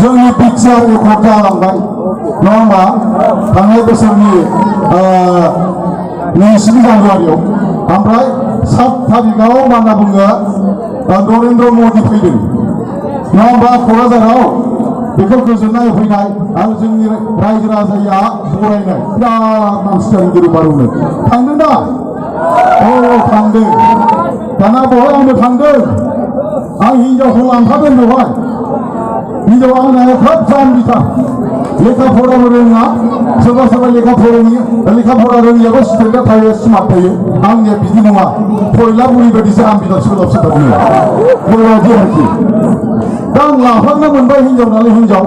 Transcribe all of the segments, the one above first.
जोंनि picture record जालांबाय नङा होमबा थांनाय बोसोरनि 20 जानुवारियाव ओमफ्राय 7 थारिखआव मा होनना बुङो नरेन्द्र मदि फैदों नङा होमबा क'क्राझाराव बेखौ गोजोननाय फैनाय आरो जोंनि रायजो राजाया बरायनाय बिराद मानसियानो गिरुबारुनो थांदों दा थांदों दाना बहाय आंबो थांदों आं हिनजावखौ लांफादों बेवहाय हिनजावा आंना खोब जाम्बिथा लेखा फराबो रोङा सोरबा सोरबा लेखा फरा रोङियाबो स्टुडेन्टआ थायो स्मार्ट थायो आंनिया बिदि नङा फयला बुरि बायदि जाम्बिथा सोलाब सोलाबनो बेबायदि आरोखि दा आं लाफानो मोनबाय हिनजाव नालाय हिनजाव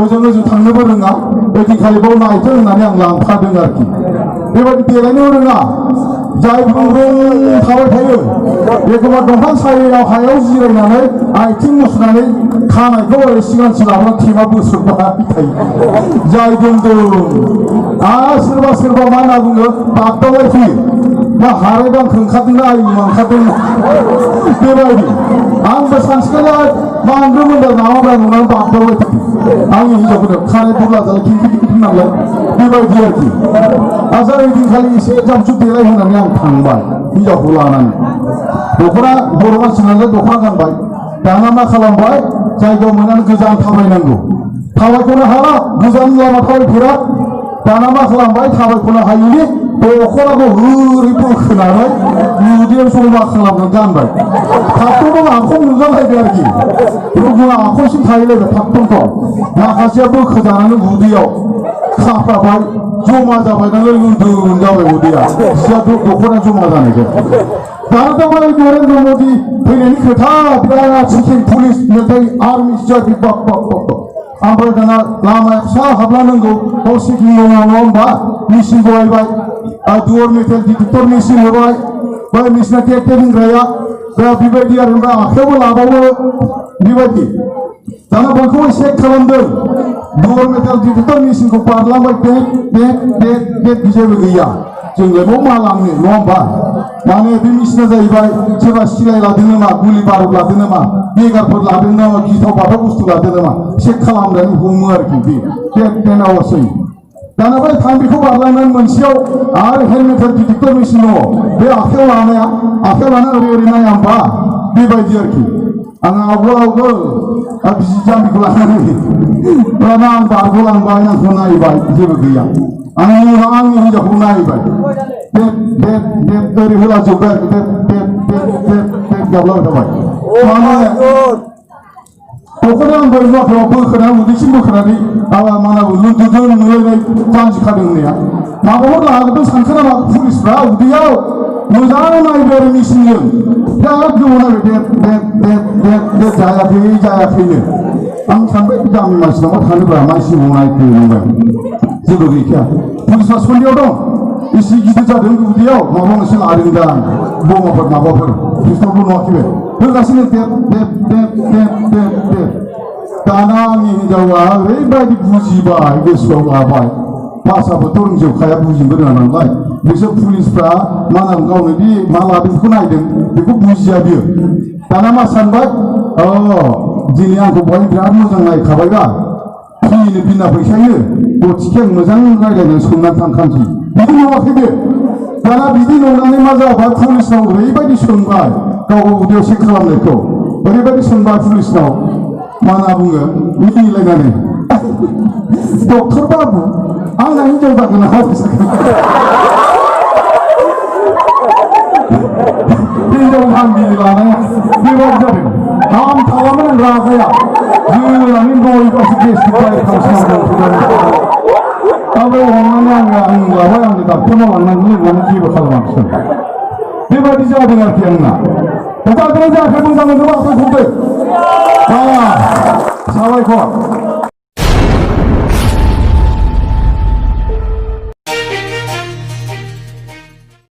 ओजों थांनोबो रोङा ओइदिनखालि बाव नायथों होननानै आं लांफादों आरोखि बेबायदि बेरायनो रोङा जाय बुंब्रुं थाबाय थायो एखमबा दंफां सायायाव हायाव जिरायनानै आथिं मुसुनानै खानायखौ ओरै सिगांसो लाबोना थेमा बोसोरबाय थायो जाय दोनदों आरो सोरबा सोरबा मा होनना बुङो बागदावबाय फैयो मा हारायबा ओंखारदोंना आयु ओंखारदों बेबायदि आंबो सानसेखालि बांद्राय मोनदों नामाब्रा नुनानै बागदावबाय थायो आंनि हिनजावफोरनो खानाय बुरला जालाय खिन्थि नालाय बेबायदि आरोखि आजा ओइदिनखालि एसे जाबजुब देलाय होनानै आं थांबाय हिनजावखौ लानानै दख'ना बर' मानसि नालाय दख'ना गानबाय दाना मा खालामबाय जायगायाव मोननानै गोजान थाबायनांगौ थाबायखौनो हाला गोजान लामा थाबायफेरा दाना मा खालामबाय थाबायखौनो हायिनि दख'नाखौ ओरै बोखोनानै उदैयाव जमा खालामनानै गानबाय थाबथं आखाव नुजालायबाय आरोखि रुगुङा आखावसिम थाहैलायबाय थाबथंखौ माखासेया बोखोजानानै उदैयाव खाफ्राबाय जमा जाबाय नालाय लुदुं जाबाय उदैया सिया दख'ना जमा जानायजों दाना दामाय नरेन्द्र मदि फैनायनि खोथा बिराद checking police military army CRP ओमफ्राय दाना लामाया फिसा हाबलांनांगौ बाव चेकिं दङ नङा होमबा मेचिन बहायबाय दुवार मेटेल डिटेक्टर मेचिन होबाय बै मेचिना टेरिंग्राया दा बेबायदि आरो आखायावबो लाबावो बेबायदि दाना बयखौबो चेक खालामदों दुवार मेटेल डिटेक्टर मेचिनखौ बारलांबाय देट जेबो गैया जोंलाय बाव मा लांनो नङा होमबा माने बे मेचिना जाहैबाय सोरबा सिलाइ लादों नामा गुलि बारुद लादों नामा बेगारफोर लादों नामा गिथाव बाथाव बुस्थु लादों नामा चेक खालामनानै हमो आरोखि बे 10 आवार्सै दाना बै थांबिखौ बारलांनानै मोनसेयाव आरो हेलमेटेल डिटेक्टर मेचिन दङ बे आखायाव लाना ओरै नाया होमबा बेबायदि आरोखि आं आवगोल बिजि जाम्बिखौ लानानै दाना आं बारग'लांबाय आंखौ नायबाय जेबो गैया आंनि उनाव आंनि हिनजावखौ नायबाय ओरै होला जोब्बाय गाबलाबाय थाबाय माने दख'ना आं बोरै माखायाव बोखोनानै उदैसिम बोखोनानै मानाबो लुन्दुदों नुलायनाय जानजि खादों होननाया माबाफोर लाबोदों सानखो नामा पुलिसफ्रा उदैयाव मोजां नायबाय आरो मेचिनजों बिराद गोबाव नायबाय जायाखैनो आं सानबाय गामि मानसि नामा थानोब्ला मानसि नायखो नंबाय जेबो गैखाया पुलिसआ सन्देयाव दं एसे गिदिर जादों उदैयाव माबा मोनसे लादोंदां बमाफोर माबाफोर पिस्तलबो नुवाखैबो होगासिनो दाना आंनि हिनजावा ओरैबायदि बुजिबाय गोसोआव लाबाय भाषाबोथ' रोंजोबखाया बुजिनोबो रोङा नालाय बिसोर पुलिसफ्रा मा नाम गावनो दि मा लादों बेखौ नायदों बेखौ बुजिया बियो दाना मा सानबाय दिनै आंखौ बहाय बिराद मोजां नायखाबायबा फ्रिनो बिना फैसायो गथिखे आं मोजां रायज्लायनानै सोंनानै थांखानोसै बिदि नङाखै बे दाना बिदि नंनानै मा जाबाय पुलिसनाव ओरैबायदि सोंबाय गाव उदैयाव चेक खालामनायखौ ओरैबायदि सोंबाय पुलिसनाव मा होनना बुङो मिनिलायनानै डक्टर बाबु आंना हिनजाव जागोन ना हिनजाव हामगिरि लानाया बेबायदि जादों आं खालामो आं रागाया जोंनानै नयबासो गेस्टिक बाय खालामनांगौ ओमफ्राय हमनानै आं लाबाय आंनि डाक्टरनाव लांनानै लोगोआवनो जेबो खालामाखिसै बेबायदि जादों आरोखि आंना जादों जायाखै मोजां मोनदों आखाइ खबदो साबायखर